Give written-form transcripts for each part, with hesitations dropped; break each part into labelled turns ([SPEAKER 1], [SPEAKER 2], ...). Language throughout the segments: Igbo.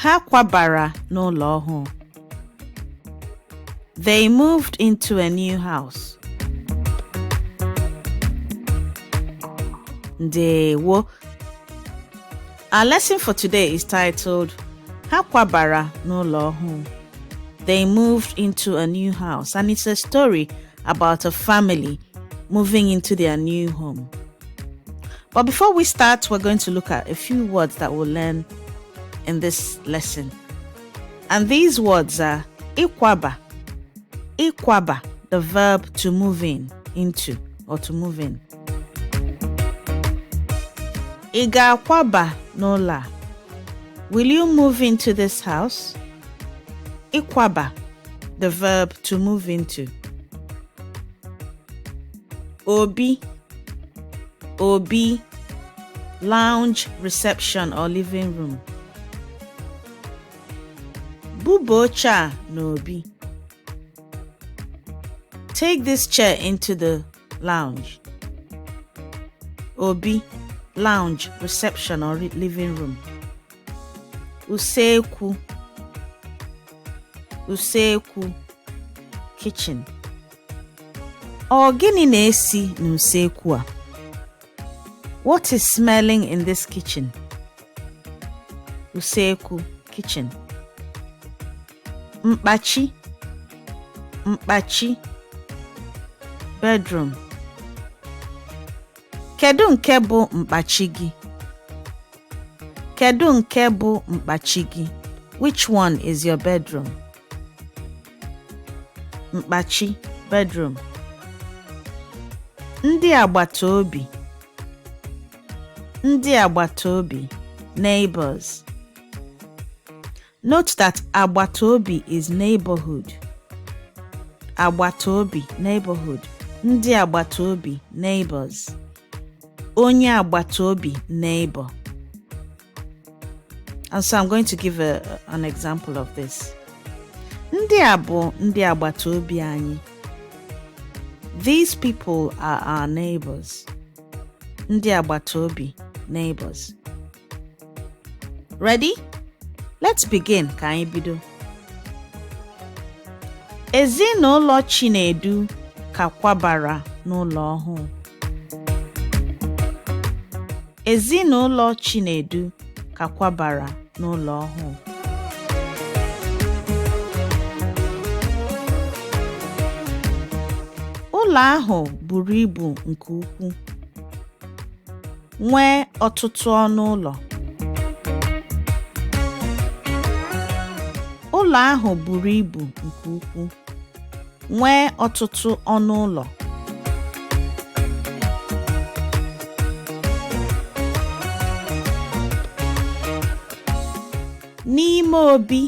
[SPEAKER 1] Ha kwabara n'ụlọ ọhụụ. They moved into a new house. Ndewo. Our lesson for today is titled Ha kwabara n'ụlọ ọhụụ. They moved into a new house, and it's a story about a family moving into their new home. But before we start, we're going to look at a few words that we'll learn in this lesson. And these words are ịkwaba, ịkwaba, the verb to move in, into, or to move in. Ị ga-akwaba n'ụlọ a? Will you move into this house? Ịkwaba, the verb to move into. Obi, obi, lounge, reception, or living room. Buba oche a n'obi. Take this chair into the lounge. Obi, lounge, reception, or living room. Usekwu, usekwu, kitchen. Ọ gịnị na-esi n'usekwu a? What is smelling in this kitchen? Usekwu, kitchen. Mkpachi, mkpachi, bedroom. Kedu nke bụ mkpachi gị? Kedu nke bụ mkpachi gị? Which one is your bedroom? Mkpachi, bedroom. Ndị agbata obi. Ndị agbata obi, neighbors. Note that agbata obi is neighborhood. Agbata obi, neighborhood. Ndị agbata obi, neighbors. Onye agbata obi, neighbor. And so I'm going to give an example of this. Ndị a bụ ndị agbata obi anyị. These people are our neighbors. Ndị agbata obi, neighbors. Ready? Let's begin ka anyị bido. Ezinụlọ Chinedu ka kwabara n'ụlọ ọhụụ. Ezinụlọ Chinedu ka kwabara n'ụlọ ọhụụ. Ụlọ ahụ buru ibu nke ukwuu, nwee ọtụtụ ọnụ ụlọ. Ụlọ ahụ buru ibu nke ukwuu, nwee ọtụtụ ọnụ ụlọ. N'ime obi,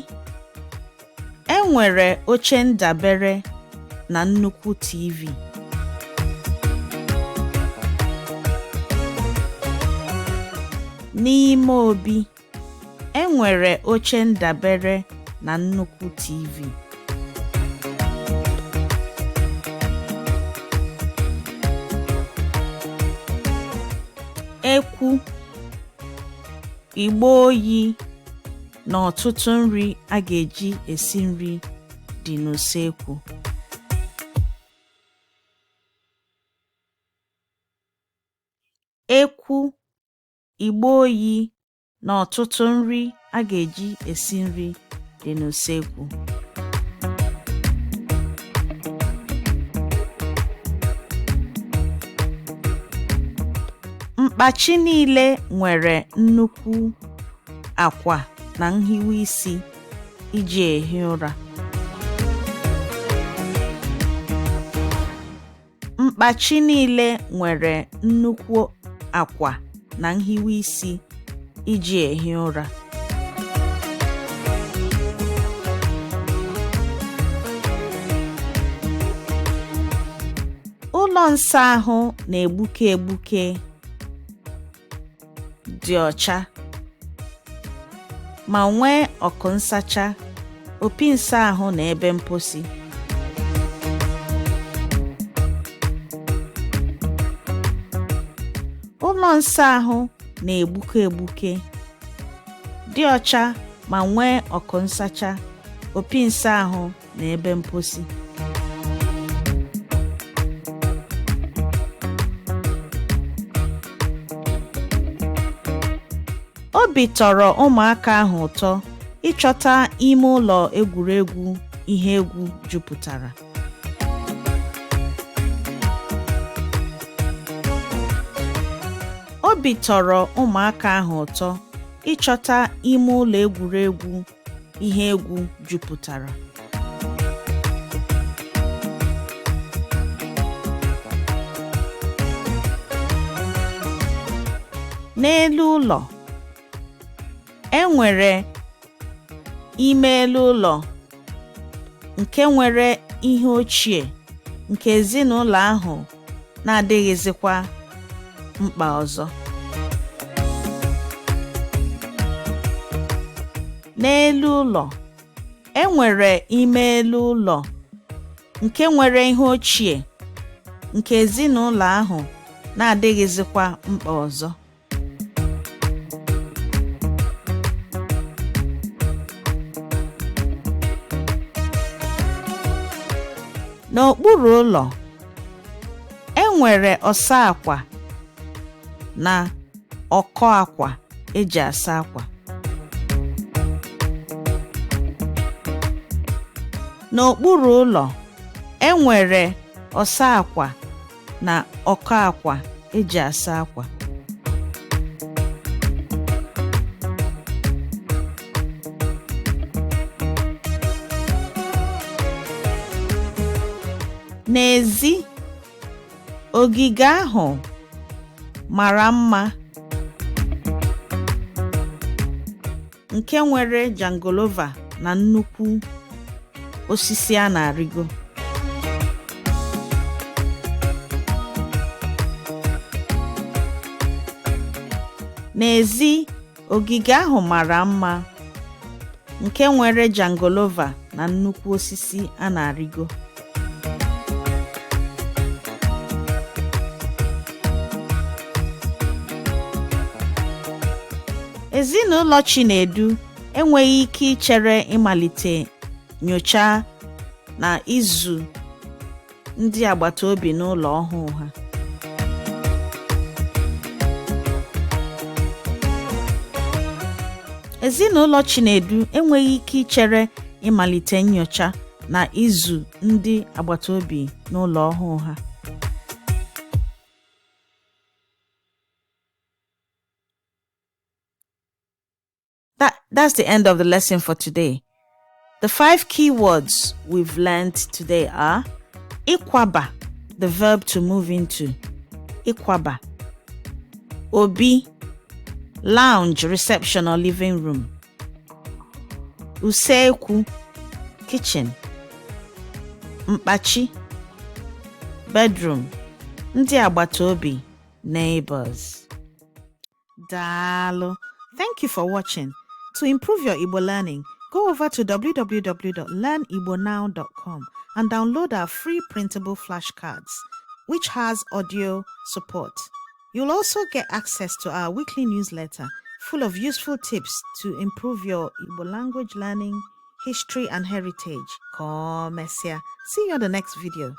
[SPEAKER 1] e nwere oche ndabere na nnukwu TV. N'ime obi, e nwere oche ndabere na nnukwu TV. Ekwu, igbe oyi na ọtụtụ nri a ga-eji esi nri dị n'usekwu. Ekwu, igbe oyi na ọtụtụ nri a ga-eji esi nri dị n'usekwu. Mkpachi niile nwere nnukwu akwa na nhiwe isi iji ehi ụra. Mkpachi niile nwere nnukwu akwa na nhiwe isi iji ehi ụra. Ụlọ nsa ahụ na-egbuke egbuke, dị ọcha, ma nwee ọkụ nsacha, opi nsa ahụ na ebe mposi. Ụlọ nsa ahụ na-egbuke egbuke, dị ọcha ma nwee ọkụ nsacha, opi nsa ahụ na ebe mposi. Obi tọrọ ụmụaka ahụ ụtọ ịchọta ime ụlọ egwuregwu ihe egwu jupụtara. Obi tọrọ ụmụaka ahụ ụtọ ịchọta ime ụlọ egwuregwu ihe egwu jupụtara. N'elu ụlọ, e nwere ime elu ụlọ nke nwere ihe ochie nke ezinụlọ ahụ na-adịghịzikwa mkpa ọzọ. N'elu ụlọ, e nwere ime elu ụlọ nke nwere ihe ochie nke ezinụlọ ahụ na-adịghịzikwa mkpa ọzọ. N'okpuru ụlọ, e nwere ọsa akwa na ọkọ akwa eji asa akwa. N'okpuru ụlọ, e nwere ọsa akwa na ọkọ akwa eji asa akwa. N'ezi, ogige ahụ mara mma nke nwere jangolova na nnukwu osisi a na-arịgo. N'ezi, ogige ahụ mara mma nke nwere jangolova na nnukwu osisi a na-arịgo. Ezinụlọ Chinedu enweghị ike ichere ịmalite nyocha na ịzụ ndị agbata obi n'ụlọ ọhụụ ha. Ezinụlọ Chinedu enweghị ike ichere ịmalite nyocha na ịzụ ndị agbata obi n'ụlọ ọhụụ ha. That's the end of the lesson for today. The five key words we've learned today are ịkwaba, the verb to move into, ịkwaba, obi, lounge, reception or living room, usekwu, kitchen, mkpachi, bedroom, ndị agbata obi, neighbors. Daalụ. Thank you for watching. To improve your Igbo learning, go over to www.learnigbonow.com and download our free printable flashcards, which has audio support. You'll also get access to our weekly newsletter full of useful tips to improve your Igbo language learning, history, and heritage. Ka ọ mesịa. See you on the next video.